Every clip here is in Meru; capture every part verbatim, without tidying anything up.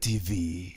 T V.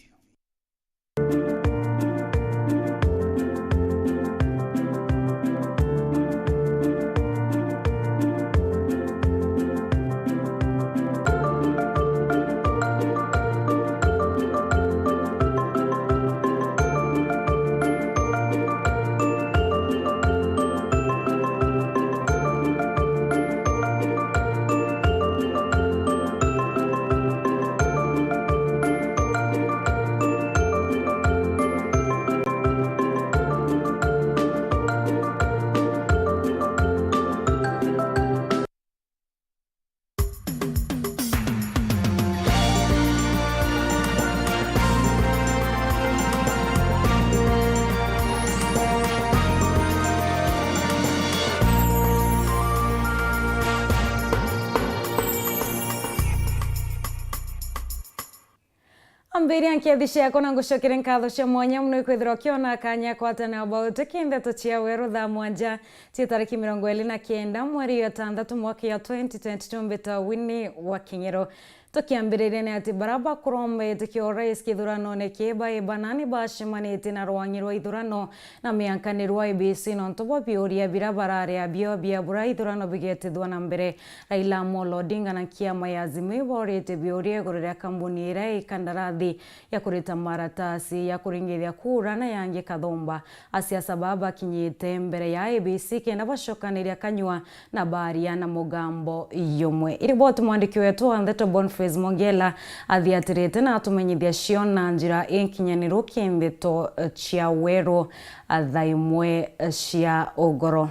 Ambiria nkethi ciakwa na ngucokere nkatho cia mwanya mono ikwithirwa ukiona kanya kwatana about kindeto cia weru thaa mwanja cia tariki mirongo iri na kenda mweri ya tantatu mwaka ya twenty twenty-two. Mbita Winnie wa Kinyero. Tukiambiriria ni ati bara bakurombete kio rais kithuranone kii baibana ni bacemanitie na rwang'i rwa ithurano na miankaniro wa I B C nontu bwa biuria bira bararia bio bia bura ithurano bigetithwa na mbere. Raila Amolo Odinga na kiama ya Azimio iborite biuria iguru ria kambuni iria i kandarathi ya kurita maratasi ya kuringithia kura na yangi kathumba. Asiasa baa bakinyite mbere ya I B C kenda bacokaniria kanyua na baria na mugambo yumwe. Iriboti mwandiki wetu wa ndeto Boniface Mongela athiatirite na atumenyithia cio na njira inkinyaniru ki ndeto cia weru thaa imwe cia ugoro.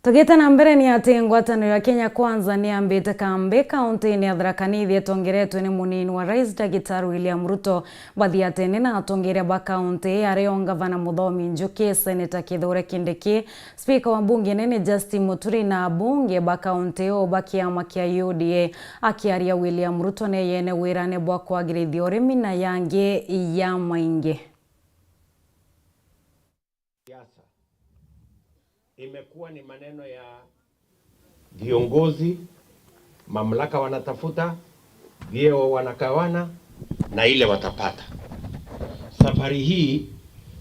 Tugite na mbere ni ati ngwataniro ya Kenya Kwanza ni yambite kambi kaunti-ini ya Tharaka Nithi itongeretwe ni munini wa rais Ndagitari William Ruto. Bathiatene na atongeria ba kaunti ario ngavana Muthomi Njuki, seneta Kithure Kindiki, spika wa bunge nene Justin Muturi na abunge ba kaunti o ba kiama kia U D A. Akiaria William Ruto neyene wirane bwa kwagirithia urimi na yangi ya maingi. Siasa imekuwa ni maneno ya viongozi, mamlaka wanatafuta, vyeo wanagawana na ile watapata. Safari hii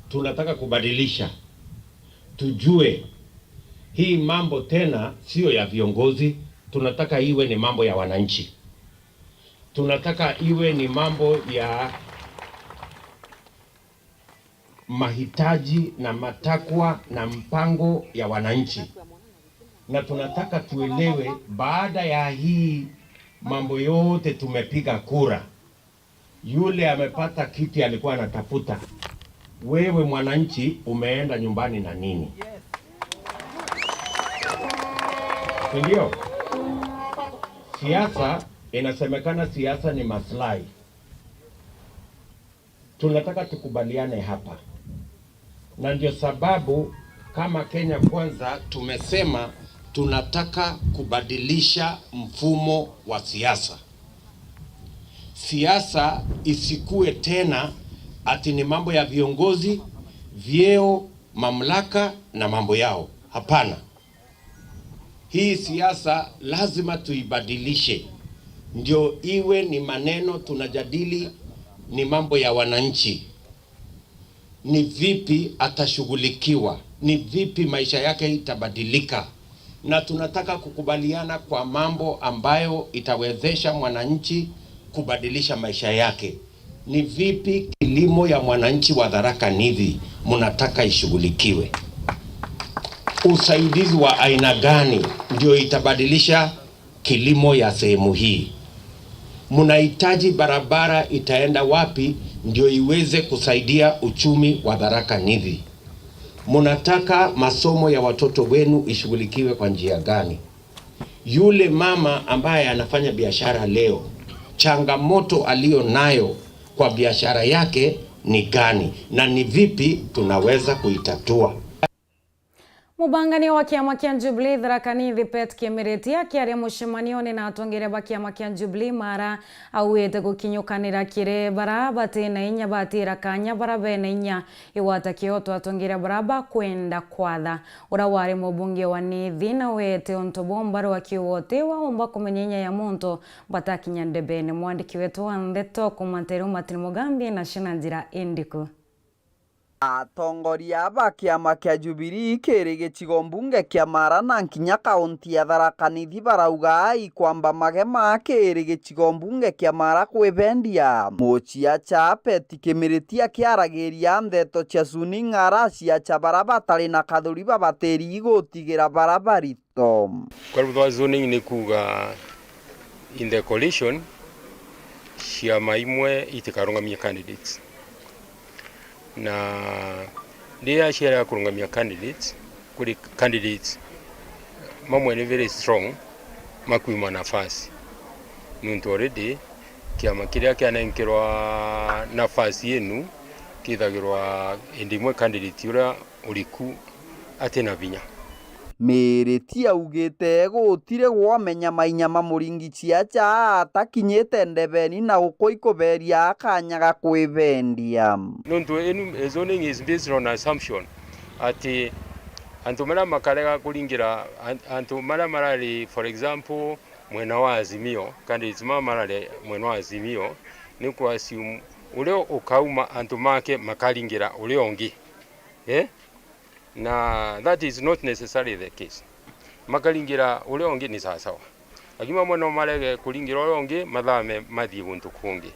tunataka kubadilisha, tujue hii mambo tena sio ya viongozi, tunataka iwe ni mambo ya wananchi, tunataka iwe ni mambo ya mahitaji na matakwa na mpango ya wananchi, na tunataka tuelewe, baada ya hii mambo yote tumepiga kura, yule amepata kiti alikuwa anatafuta, wewe mwananchi umeenda nyumbani na nini? Si ndio? Siasa, inasemekana siasa ni maslahi. Tunataka tukubaliane hapa, na ndio sababu kama Kenya Kwanza tumesema tunataka kubadilisha mfumo wa siasa. Siasa isikue tena ati ni mambo ya viongozi, vyeo, mamlaka na mambo yao. Hapana. Hii siasa lazima tuibadilishe, ndio iwe ni maneno tunajadili, ni mambo ya wananchi. Ni vipi atashughulikiwa? Ni vipi maisha yake itabadilika? Na tunataka kukubaliana kwa mambo ambayo itawezesha mwananchi kubadilisha maisha yake. Ni vipi kilimo ya mwananchi wa Tharaka Nithi mnataka ishughulikiwe? Usaidizi wa aina gani ndio itabadilisha kilimo ya sehemu hii? Mnahitaji barabara itaenda wapi ndio iweze kusaidia uchumi wa Tharaka Nithi? Mnataka masomo ya watoto wenu ishughulikiwe kwa njia gani? Yule mama ambaye anafanya biashara leo, changamoto aliyo nayo kwa biashara yake ni gani, na ni vipi tunaweza kuitatua? Mubangania wa kiama kia Jubilee Tharaka Nithi Pet Kimiritia akiaria mucemanione na atongeria ba kiama kia Jubilee Mara, auite gukinyukanira kiri bara bati na inya batira kanya bara bena inya igwata kioto atongeria bara bakwenda kwatha. Uria wari mubunge wa Nithi na wete untu bumbaru akiuga uti waumba kumenya inya ya muntu batakinya ndebene. Mwandiki wetu wa ndeto kuma Nteru Martin Mugambi na cina njira indiku. Atongoria ba kiama kia Jubilee kiri gicigo mbunge kia Mara na nkinya kaunti ya Tharaka Nithi barauga ikwamba magema kiri gicigo mbunge kia Mara kwibendia. Muciaca Pet Kimiritia akiaragiria ndeto cia zoning araciaca bara batari na kathuri babatiri gutigira bara bari Tom. Kwa rutha zoning ni kuuga in the coalition, ciama imwe itikarungamia candidates. Na riria ciarega kurungamia candidates, kuri candidates mamwe ni very strong makwima nafasi. Nuntu already kiama kiria kianenkerwa nafasi inu kithagirwa indi imwe candidate uria uriku ati na vinya. Miriti augite gutiri gwamenya mainya ma Muringi Ciaca atakinyite ndebeni na guku ikuberia akanya ga kwibendia. Nontu inu, eh, zoning is based on assumption ati antu maria makarega kuringira an-, antu maria marari, for example, mwena wa Azimio, candidates mama marari mwena wa Azimio, ni ku assume uria ukauma antu make makaringira uria ungi. Eh? Na that is not necessarily the case. Makaringira uria ungi ni sawasawa. Lakini mamwe no marege kuringira uria ungi, mathame mathie guntu kungi.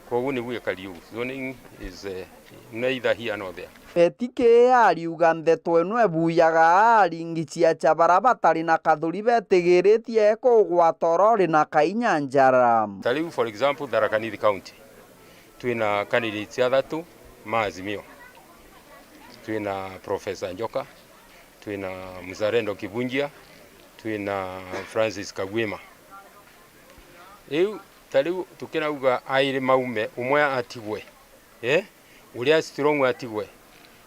Koguo niguo ikari uu. Zoning is, eh, neither here nor there. Pet Kimiritia ariuga ndeto ino ebuyaga aringi ciaca bara batari na kathuri betigiritie kugwata urori na kainya njara. Ta riu, for example, Tharaka Nithi County, twina candidates athatu ma Azimio. Twina Professor Njoka, twina Mzalendo Kibunjia, twina Francis Kagwima. Riu, ta riu tukirauga airi maume, umwe atigwe, eh? Uria strong atigwe.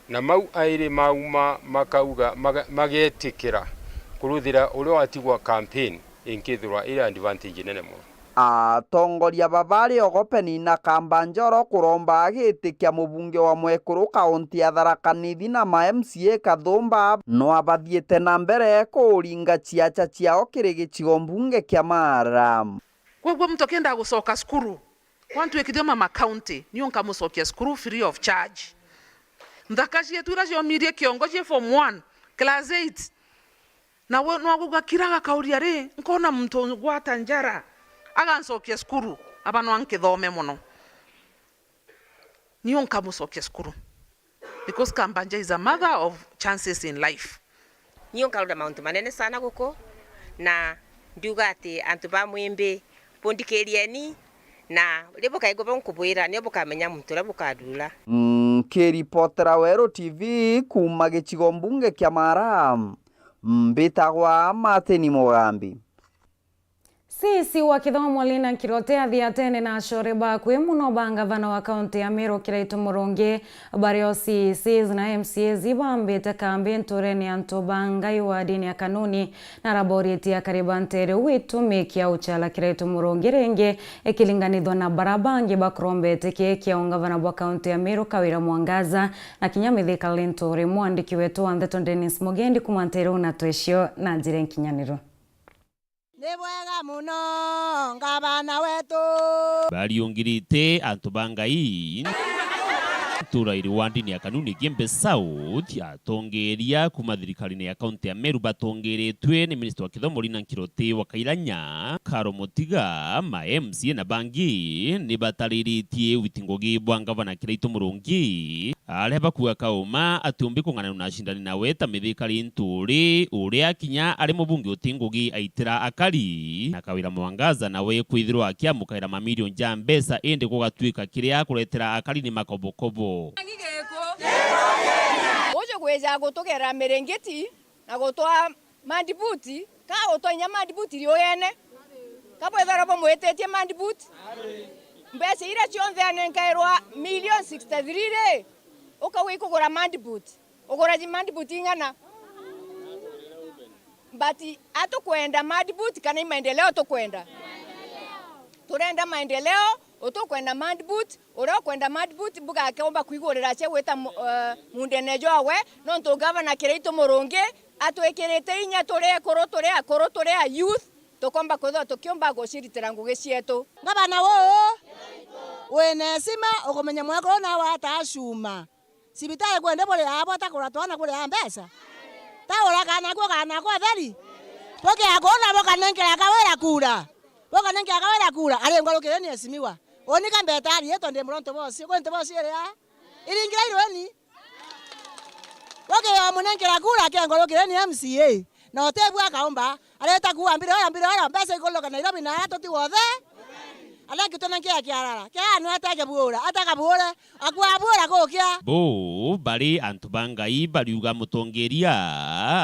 Na mau airi mauma makauga, maga-, magetikira kuruthira uria watigwa campaign, inkithirwa iri advantage nene mono. Atongoria baba ari Ogopeni na Kamba Njoro kuromba giti kia mubunge wa Mwekuru kaunti ya Tharaka Nithi na ma M C A Kathumba no abathiite na mbere kuringa ciaca ciao kiri gicigo mbunge kia Mara. Kwoguo muntu akienda gucoka cukuru, kwantu ikithio mama county, niu nkamucokia cukuru free of charge. Nthaka cietu iria ciomirie kiongo cie form one, class eight, na we, no agugakira agakauria ri, nkona muntu ungwata njara, agancokia cukuru, aba no ankithome mono. Niu nkamucokia cukuru. Because Kambanja is a mother of chances in life. Niu nkarora mauntu manene sana guku, na ndiuga ati antu ba Mwimbi, bundikirieni, na riu bukaigua bau nkubwira, nio bukamenya muntu uria bukathura. Nkiripotera Weru T V kuuma gicigo mbunge kia Mara, mbitagwa Martin Mugambi. C C wa kithomo Lina Nkirote athiatene na acore bakwi muno ba ngavana wa kaunti ya Meru Kiraitu Murungi, bario C Cs na M C As ibambite kambi nturene ya antu ba Ngai wadini ya Kanuni, na araboritie akari ba ntere uu gitumi kia ucala Kiraitu Murungi ringi ikilinganithwa na bara bangi bakurombete kii kia ungavana bwa kaunti ya Meru Kawira Mwangaza na kinya Mithika Linturi. Mwandiki wetu wa ndeto Dennis Mugendi kuma ntere uu na twecio na njira nkinyaniru. Ni bwega muno, ngavana wetu. Bariungirite antu ba Ngai ntura iri wandini ya Kanuni Igembe South, atongeria kuma thirikarine ya kaunti ya Meru batongeretwe ni minista wa kithomo Lina Nkirote wa Kairanya, Karo Mutiga, ma M C A na bangi ni batariritie witi ngugi bwa ngavana Kiraitu Murungi, aria bakuga kauma atiumbi kung'ananua na acindani nawe ta Mithika Linturi, uria kinya ari mubunge uti ngugi aitira akari, na Kawira Mwangaza nawe kwithirwa akiamukaira mamirioni ja mbeca, indi gugatuika kiria kuretera akari ni makobokobo. Uju gwija gutugerera miringiti na gutwaa Madbuti, ka utwainya madbuti riugene? Ka bwethagirwa bumwititie madbuti? Mbeca iria cionthe anenkairwa million sixty-three ri, ukauga ikugura madbuti. Ugura ji madbuti ing'ana? But atukwenda mad boot kana i maendeleo tukwenda? Turenda maendeleo, utukwenda mad boot, uria ukwenda mad boot bugakeomba kwigurira cia gwita mu-, eh, mundene jwawe, nontu gavana Kiraitu Murungi atwikirite inya turi ekuru, turi akuru, turi a youth, tukomba kwithirwa tukiumba guciritira ngugi cietu. Ngavana uu wina heshima, ukumenya mwekuru nawe ataa cuma. Cibitari kwende buri aa bwata kura twana kuri aa mbeca? Ta ura kana ku kana kwa theri. Bukia kuu na bukanenkera Kawira kura. Bukanenkera Kawira kura. Ari ngorukire ni esimiwa. Uni ka mbetari yetu ndi muronto bosi. Kwi ntu bosi iri aa. Iringira irweni. Bukia munenkera kura ke ngorukire ni M C A. Na utebua akaomba. Areta kuuga mbire ora, mbire ora, mbeca ikuluka Nairobi na aa tutigwa uthe. Aria kitwe na nkia kiarara. Kia anwe ateke buura, ataka buure. Akwa buura gukia. Bo bari antu ba Ngai bariuga mutongeria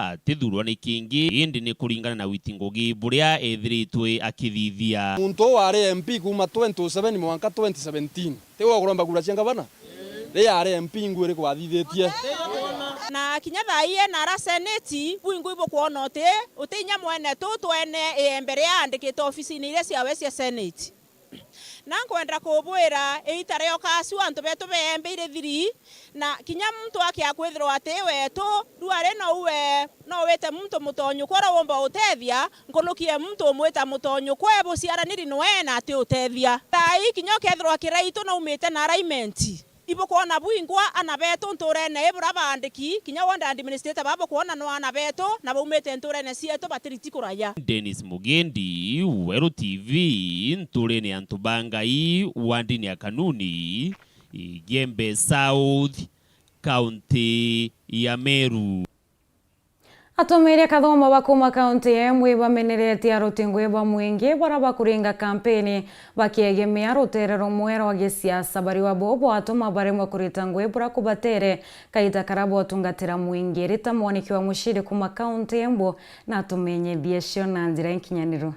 atithurwa ni kingi, indi ni kuringana na witi ngugi buria ethiritwe akithithia. Muntu uu ari M P kuuma twenty oh seven mwanka twenty seventeen. Tiwe ukuromba kura cia ngavana? Riria ari M P ngui iriku athithitie? Na kinya thaa ii ena ara seneti, bwingui bukwona uti, uti inya mwene tu twene iembe riaandikite ofisini iria ciawe cia seneti. Na nkwenda kubwira, iita rioka acu antu betu beembe iri thiri, na kinya muntu akia kwithirwa ati wetu, riu ari nou we, no wite muntu mutonyuku uria wumba utethia, nkuruki e muntu umwita mutonyuku e buciaraniri noe na ati utethia. Thaa ii kinya ukethirwa Kiraitu naumite na alignment. Ibukwona bwingwa ana betu nturene ii buria baandiki, kinya ward administrator baba bukwona no ana betu, na baumite nturene cietu batiriti kuraya. Dennis Mugendi, Weru T V, nturene antu ba Ngai, wandini ya Kanuni, Igembe South, kaunti ya Meru. Atumiria kathoma ba kuuma kaunti ya Embu bameneretie aruti ngugi ba mwingi baria bakuringa kampeni bakiegemea rutere rumwe rwa gisiasa, bariuga bo bwatuma baremwa kurita ngugi buria kubatere kaita karia botungatira mwingi. Rita mwaniki wa muciri kuuma kaunti ya Embu na atumenyithie cio na njira inkinyaniru.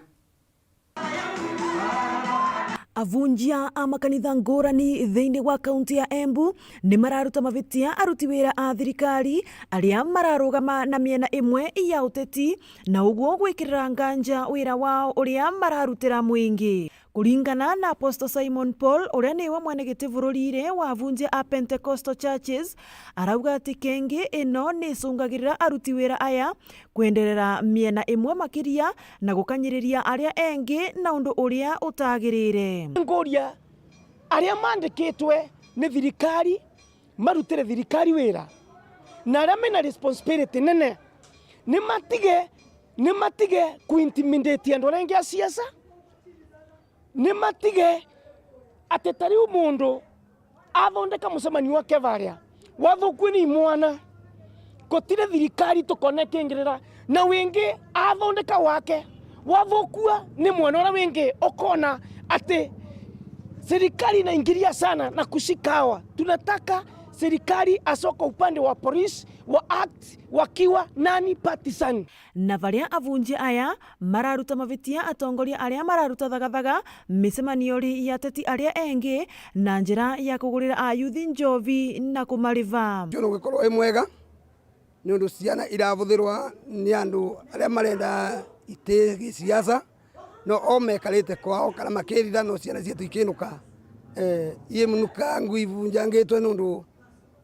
Avunjia a makanitha ngurani thiini wa kaunti ya Embu ni mararuta mavitia aruti wira a thirikari aria mararugama na miena imwe ya uteti, na uguo gwikirira nganja wira wao uria mararutira mwingi. Kuringana na Apostle Simon Paul, uria niwe mwene giti bururiire wa avunjia a Pentecostal Churches, arauga ati kengi ino ni icungagirira aruti wira aya kwenderera miena imwe makiria na gukanyiriria aria engi na undu uria utagirire. Nguria aria mandikitwe ni thirikari marutire thirikari wira, na aria mena responsibility nene ni matige, ni matige kuintimidate andu aria engi a siasa. Ni matige ati ta riu mundu athondeka mucemanio wa Kevaria, wathukue ni imwana, gutiri thirikari tukona ikingirira, na wingi athondeka wake, wathukua ni mwana uria wingi, ukona ati serikali inaingilia sana na kushika hawa. Tunataka serikali asoka upande wa polisi wa act wakiwa nani partisan. Na varia avunjia aya mararuta mavitia atongoria aria mararuta thagathaga micemanio ri ya ateti aria engi na njira ya kugurira ayuthi njovi na kumariva. Ucio nugikorwo wi mwega, niundu ciana iravuthirwa ni andu aria marenda iti gisiasa, no o mekarite kwao kana makirira, no ciana cietu ikinuka, eh, imunuka ngui ibunjangitwe niundu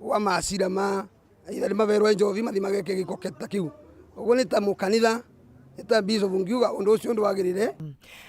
wa macira ma Aithari maberwa njovi, mathi mageke giko ke-, ta kiu. Uguo ni ta mukanitha, ni ta Bishop ngiuga, undu ucio ndwagirire.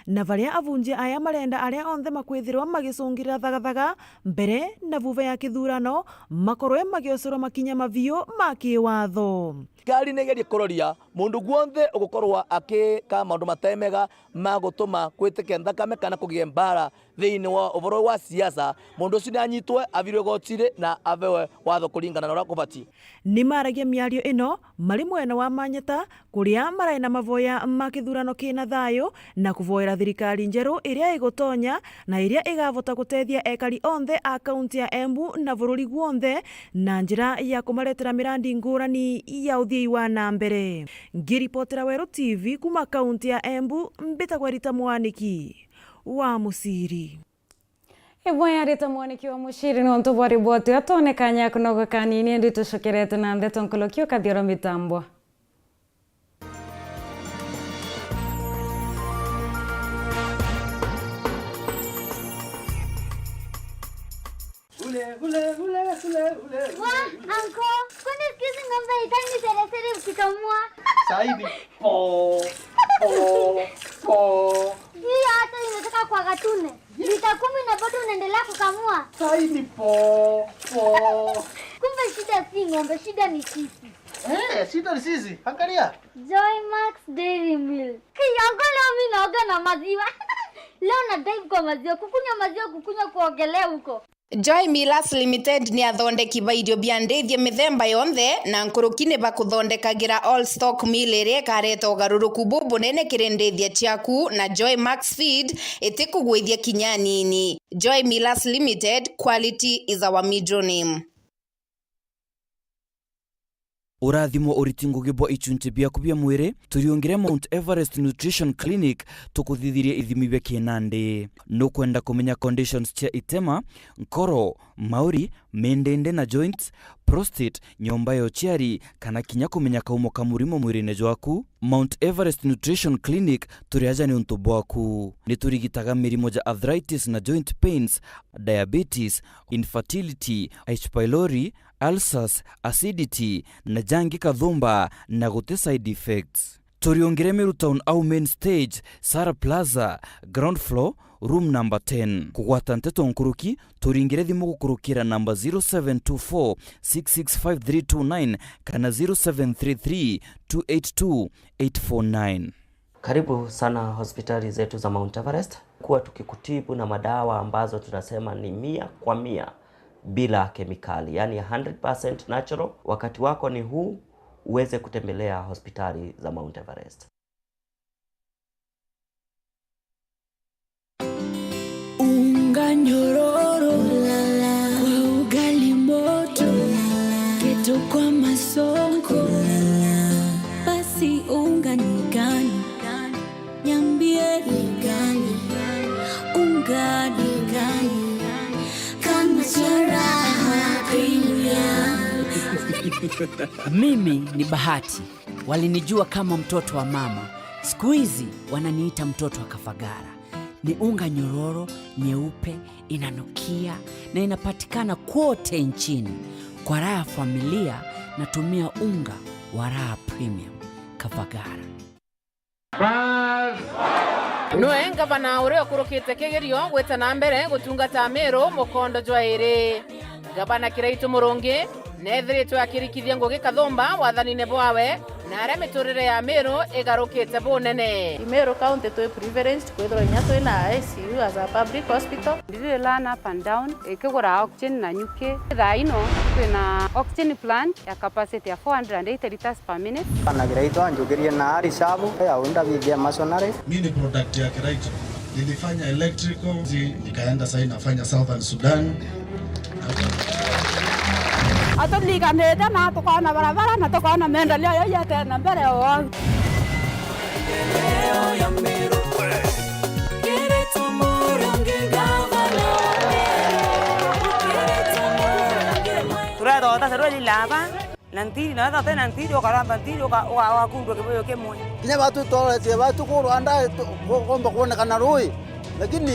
Na varia avunjia aya marenda aria onthe makwithirwa magicungirira thagathaga mbere na vuva ya kithurano, makorwe magiocerwa makinya maviu ma kiwatho. Thirikari ni igerie kuroria mundu guonthe ugukorwa akika maundu matemega ma gutuma kwitike nthakame kana kugie mbara thiini wa uvoro wa siasa, mundu ucio ni anyitwe, avirwe igotiri na avewe watho kuringana na uria kubati. Ni maragia miario ino mari mwena wa Manyata, kuria marai na mavoya ma kithurano kina thayu na kuvoera thirikari njeru iria igutonya na iria igavota gutethia ekari onthe a kaunti ya Embu na bururi guonthe na njira ya kumaretera mirandi ngurani ya uthiei wa na mbere. Ngiripotera Weru T V kuma kaunti ya Embu, mbitagwa Rita Mwaniki wa Muciri. Iboya Rita Mwaniki wa Muciri niuntu bwa riboti iyo. Twone kanya ya kunogoka kanini, indi tucokerete na ndeto nkuluki ukathi oro mitambo. Wa, anko, kwani siku hizi ng'ombe haitaki seresere ukikamua? Saidi, po, po, po. Hiyo hata inataka kwa katune. Lita kumi na bado unaendelea kukamua. Saidi, po, po. Kumbe shida si ng'ombe, shida ni sisi. Eh, shida ni sisi. Angalia. Joy Max Dairy Milk. Kiyango leo mimi naoga na maziwa. Leo na dive kwa maziwa, kukunywa maziwa, kukunywa kuogelea huko. Joy Millers Limited ni athondeki ba irio bia ndithia mithemba yonthe, na nkuruki ni bakuthondekagira all stock meal iria ikareta ugaruruku bubunene kiri ndithia ciaku, na Joy Max Feed itikugwithia kinya anini. Joy Millers Limited, quality is our middle name. Urathimo uriti ngugi bwa ichunchi biaku bia mwiri, turiungire Mount Everest Nutrition Clinic tukuthithirie ithimi bia kinandi. Nukwenda kumenya conditions cia itema, nkoro, mauri, mindindi na joints, prostate, nyomba ya uciari, kana kinya kumenya kaumo ka murimo mwirine jwaku? Mount Everest Nutrition Clinic turi aja niuntu bwaku. Niturigitaga mirimo ja arthritis na joint pains, diabetes, infertility, H. pylori, ulcers, acidity, na jangi kathumba, na guti side effects. Turiungire Meru Town au main stage, Sara Plaza, ground floor, room number ten. Kugwata nteto nkuruki, turingire thimu gukurukira namba zero seven two four six six five three two nine kana zero seven three three two eight two eight four nine. Karibu sana hospitali zetu za Mount Everest. Kuwa tukikutibu na madawa ambazo tunasema ni mia kwa mia bila kemikali, yani hundred percent natural. Wakati wako ni huu uweze kutembelea hospitali za Mount Everest. Unga nyororo kwa ugali moto, keto kwa masonko. Basi unga ni gani? Niambie ni gani? Unga ni gani? Kama cha Raha Premium. Mimi ni Bahati. Walinijua kama mtoto wa mama. Siku hizi wananiita mtoto wa Kafagara. Ni unga nyororo, nyeupe, inanukia na inapatikana kwote nchini. Kwa raha ya familia, natumia unga wa Raha Premium. Kafagara. Noe ngavana uria ukurukite kigerio gwita na mbere gutungata Meru mukondo jwa iri. Ngavana Kiraitu Murungi neethiritwe akirikithia ngugi kathumba wathanine bwawe, na aria miturire ya Meru igarukite bunene. I Meru County twi privileged kwithirwa inya twi na I C U as a public hospital. Ndiri learn up and down, ikigura oxygen na nyuki. Thaa ino twina oxygen plant ya capacity ya four hundred and eighty liters per minute. Bana Kiraitu anjukirie na ari shabu ya unda bithia masonary. Mi ni product ya Kiraitu. Nilifanya electrical, zi-, nikaenda sasa nafanya Southern Sudan. Aturiganite na tukaona barabara na tukaona maendeleo yaiete na mbere o. Turethota serweli laba. Na ntiri, na wethira uti na ntiri, ukaramba ntiri, uka-, uka-, ugakundua kibuyu kimwe. Kinya batu tworetie batu kurwa nda, tu-, ku-, kumba kwonekana rui, lakini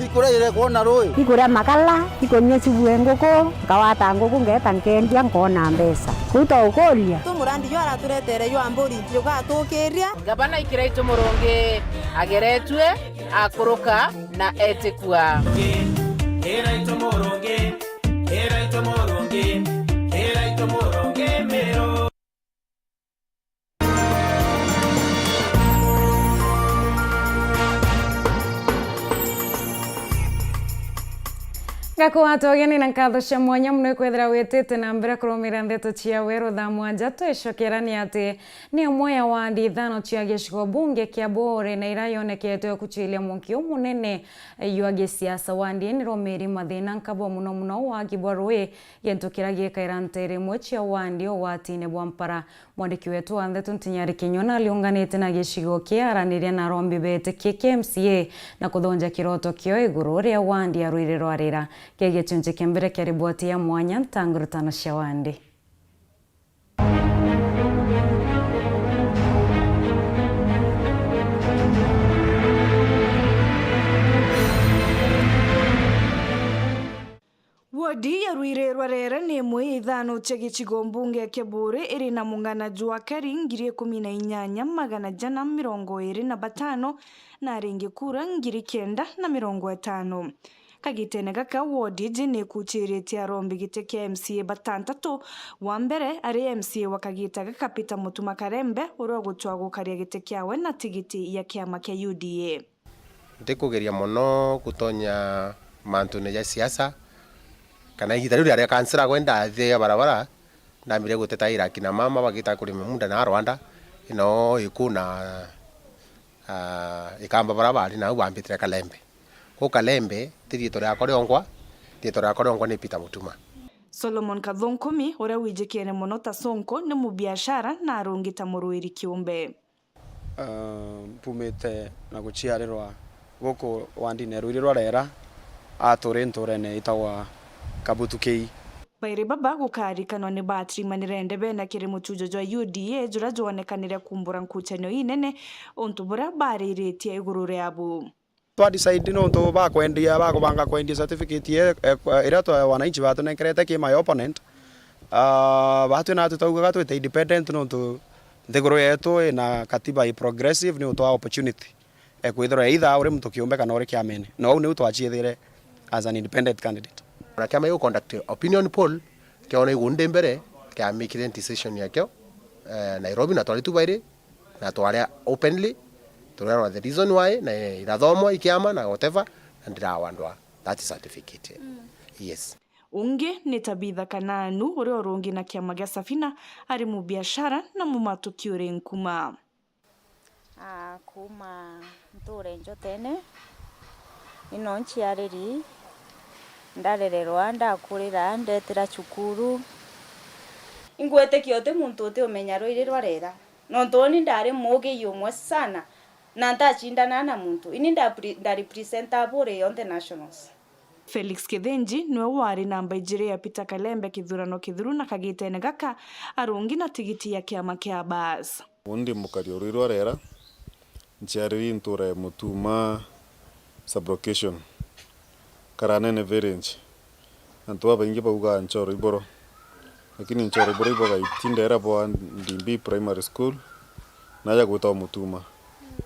ni kuria ire kwona rui. Ikuria makala, ikunyua cubu e nguku, nkawata nguku, ngeeta nkendia, nkona mbeca. Kuu twa ukuria. Tu murandi jwa araturetere jwa mburi, jugatukiria. Ngavana Kiraitu Murungi ageretue, akuruka na etikua. Kiraitu Murungi. Kiraitu Murungi, Kiraitu Murungi Meru. Ngakwata ugeni na nkatho cia mwanya mono ikwithira witite na mbere kurumira ndeto cia weru thaa mwanja. Twicokera ni ati ni imwe ya wandi ithano cia gicigo bunge kia Buuri na iria yonekete kuchilia munki umunene jwa gisiasa. Wandi ii nirumiri mathina nkabwa mono mono wagi bwa rui, gintu kiria gikaira nteere imwe cia wandi ugwatine bwa mpara. Mwandiki wetu wa ndeto Ntinyari Kinyona aliunganite na gicigo kia araniria na arombi betikie kia M C A na kuthonja kiroto kiao iguru ria wandi ya Rwiri rwa Rira. Kia gicunci kia mbere kia riboti ya mwanya, ntangurutano cia wandi. Ward Wodi ya Ruiri rwa Rera ni imwe ya ithano cia gicigo mbunge kia Buuri iri na mung'ana jwa akari ngiri ikumi na inyanya magana jana mirongo iri na batano na aringi kura ngiri kenda na mirongo itano. Kagitene gaka, wodi iji ni ikuchiritie arombi giti kia M C A batantatu. Wa mbere ari M C A wa kagita gaka, Peter Mutuma Karembe, uria ugutwa gukaria giti kiawe na tigiti ya kiama kia U D A. Ntikugeria mono gutonya mantune ja siasa, kana igita riu riaria kansela gwe ndathia barabara, ndambire gutetaira akina mama bagita kurima munda na Rwanda, ino iku na, ah, ikamba bara bari nau bambitire Kalembe. Ku Kalembe, ti riitwa riakwa riongwa, riitwa riakwa riongwa ni Peter Mutuma. Solomon Kathunkumi, uria wijikene mono ta Sonko, ni mubiashara na arungi ta muruiri kiumbe. Ah, mpumite na guciarirwa guku wandine Ruiri rwa Rera, a turi nturene itagwa Kabutu Kei. Bairi baba gukarikanwa ni baatirimanire ndebene kiri muchujo jwa U D A juria jwonekanire kumbura nkuchanio inene, untu buria bariritie iguru riabu. Twa decide nontu bakwendia, bakubanga kwendia certificate ye-, e-, iria twa wananchi batunenkerete ki my opponent. Ah, batwi na tutaugaga twite independent nontu nthiguru yetu ina katiba i progressive, ni utwa opportunity, e, kwithirwa either uri muntu kiumbe kana uri kiamene. Na uu niu twachiethire as an independent candidate. Na kiama giu conduct opinion poll, kiona igu ndi mbere, kiamikire decision yakio, eh, Nairobi, na twari tu bairi, na twaria openly, turerwa the reason why, na irathomwa i kiama na whatever, na ndirawandwa that certificate. Mm. Yes. Ungi ni Tabitha Kananu, uria urungi na kiama gia Safina, ari mubiashara na mumatuki uri nkuma. Ah, kuuma nture Njotene, nino nciariri, ndarererwa, ndakurira, ndetira cukuru. Ingwitikia uti muntu uti umenya Ruiri rwa Rera, nontu uni ndari muugi umwe sana, na ntacindana na muntu. Ini ndapre-, ndarepresenta Buuri yonthe nationals. Felix Kithinji niwe wari namba ijiri ya Peter Kalembe kithurano kithiru, na kagitene gaka arungi na tigiti ya kiama kia Bas. Uni ndi mukari o Ruiri rwa Rera, nciariri ntura ya Mutuma sub-location, Karanene village. Antu babaingi baugaa Nchoro Iboro, lakini Nchoro Iboro iboga iti ndera bwa Ndimbi Primary School, naja gwitagwa Mutuma.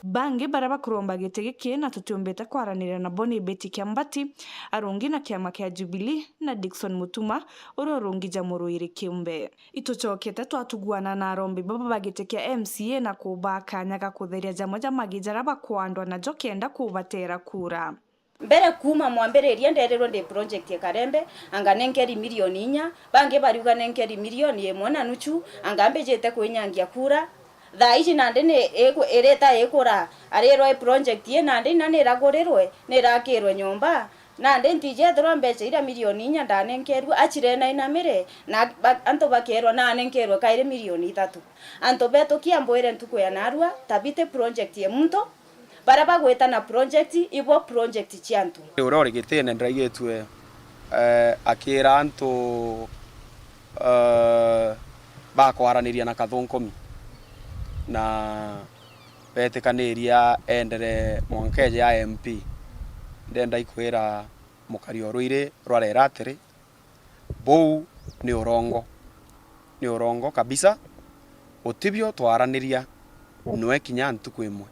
Bangi baria bakuromba giti giki na tutiumbite kwaraniria nabo ni Betty Kiambati, arungi na kiama kia Jubilee, na Dickson Mutuma, uria urungi ja muruiri kiumbe. Itucokete twatuguana na arombi baba ba giti kia M C A na kubaa kanya ga kutheria jamwe ja magi jaria bakwandwa najo kenda kubatera kura. Mbere kuuma mwambiriria nderirwe ndi project ya Karembe, anga nenkeri milioni inya, bangi bariuga nenkeri milioni imwe na nuchu, anga mbijite kwinyangia kura. Thaa iji nandi ni iku-, irita ikura, arirwa i project i nandi ina niragurirwe, nirakirwe nyomba, nandi ntijethirwa mbecha iria milioni inya ndanenkerue, achirena inamire, na ba-, antu bakerwa nanenkerwe kairi milioni ithatu. Antu betu kia mbwire ntuku ya narua, tabiti project ya muntu, Baria bagwita na project, ibo project cia antu. Uria uri gitine ndiraigitue, eh, akira antu, eh, bakwaraniria na Kathunkomi, na betikaniria endere mwanka eje ya M P. Ndenda ikwira mukari o Ruiri rwa Rera atiri, Buu ni urongo. Ni urongo kabisa. Utibio twaraniria nwe kinya ntuku imwe.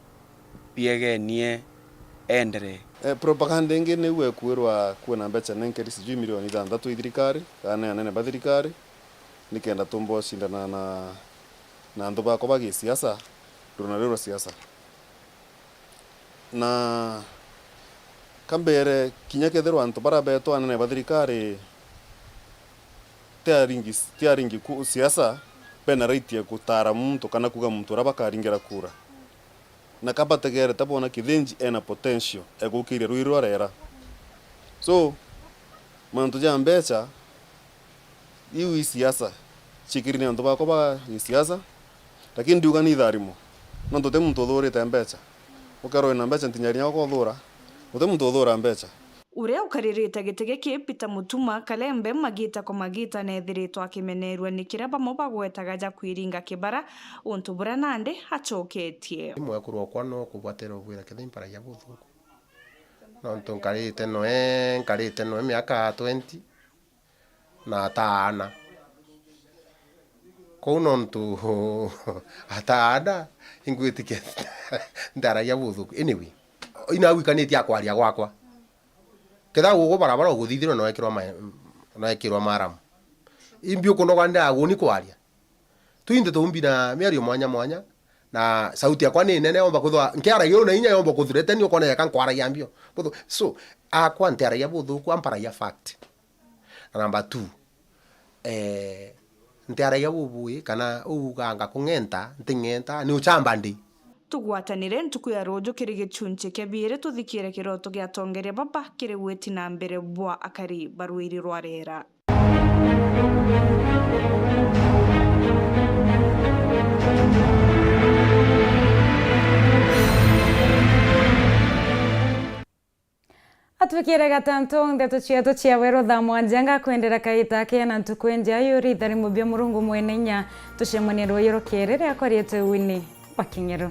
Biegenie enderee. Eh, propaganda ingi niu ekwirwa kwina mbecha nenkeri sijui milioni ithanthatu i thirikari, kana ni anene ba thirikari, nikenda tumba ucindana na, na antu bakwa ba gisiasa, runa riu rwa siasa. Na kambere, kinya kethirwa antu baria beetwa anene ba thirikari ti aringi, ti aringi ku siasa, bena right ya gutaara muntu kana kuuga muntu uria bakaringira kura. Na ka bategerete boona Kithinji ena potential ya gukiria Ruiri rwa Rera. So, mantu ja mbecha, Iu i siasa, ciikiri ni antu bakwa ba gisiasa, lakini ndiuga ni itharimo, nontu ti muntu uthuurite mbecha. Ukerwa wina mbecha, ntinya inya ukothuura, uti muntu uthuura mbecha. Uria ukaririte giti giki, Peter Mutuma Kalembe, magita kwa magita neethiritwe akimeneerua ni kiria bamwe bagwetaga ja kwiringa kibara, untu buria nandi acoketie. Mwekuru okwa no kubwatira ubwira kethira imparagia buthungu. Nontu nkarite noe, nkarite noe miaka twenty, na ataana. Kou nontu ataana, ingwitikia ntiaragia buthuku. Anyway, inagwikanitie akwaria gwakwa. Ketha gugu barabara uguthithirwe noekirwa ma-, noekirwa maramu. Imbi ukunoga ndi aguni kwaria. Twinthe tuumbi na miario mwanya mwanya, na sauti yakwa ni nene, yomba kuthwa, nkiaragia na inya yomba kuthurete, ni ukona yaka nkwaragia mbio. Buthu-, so, akwa ntiaragia buthuku, amparagia fact. Na number two, eh, ntiaragia bubui, kana uganga kung'enta, nting'enta, ni uchamba ndi. Tugwatanire ntuku ya ruuju kiri gichunchi kia biiri, tuthikiire kiroto gia atongeria baba kiri witi na mbere bwa akari ba rwiri rwa Rera. Atwikire gatantu ndeto cietu cia weru thaa mwanja, ngakwendera kaita kena ntuku injega, yuri ithari mubia Murungu mwene inya. Tucemanie rwiji rukiiri riakwa riitwa Winnie wa King'eru.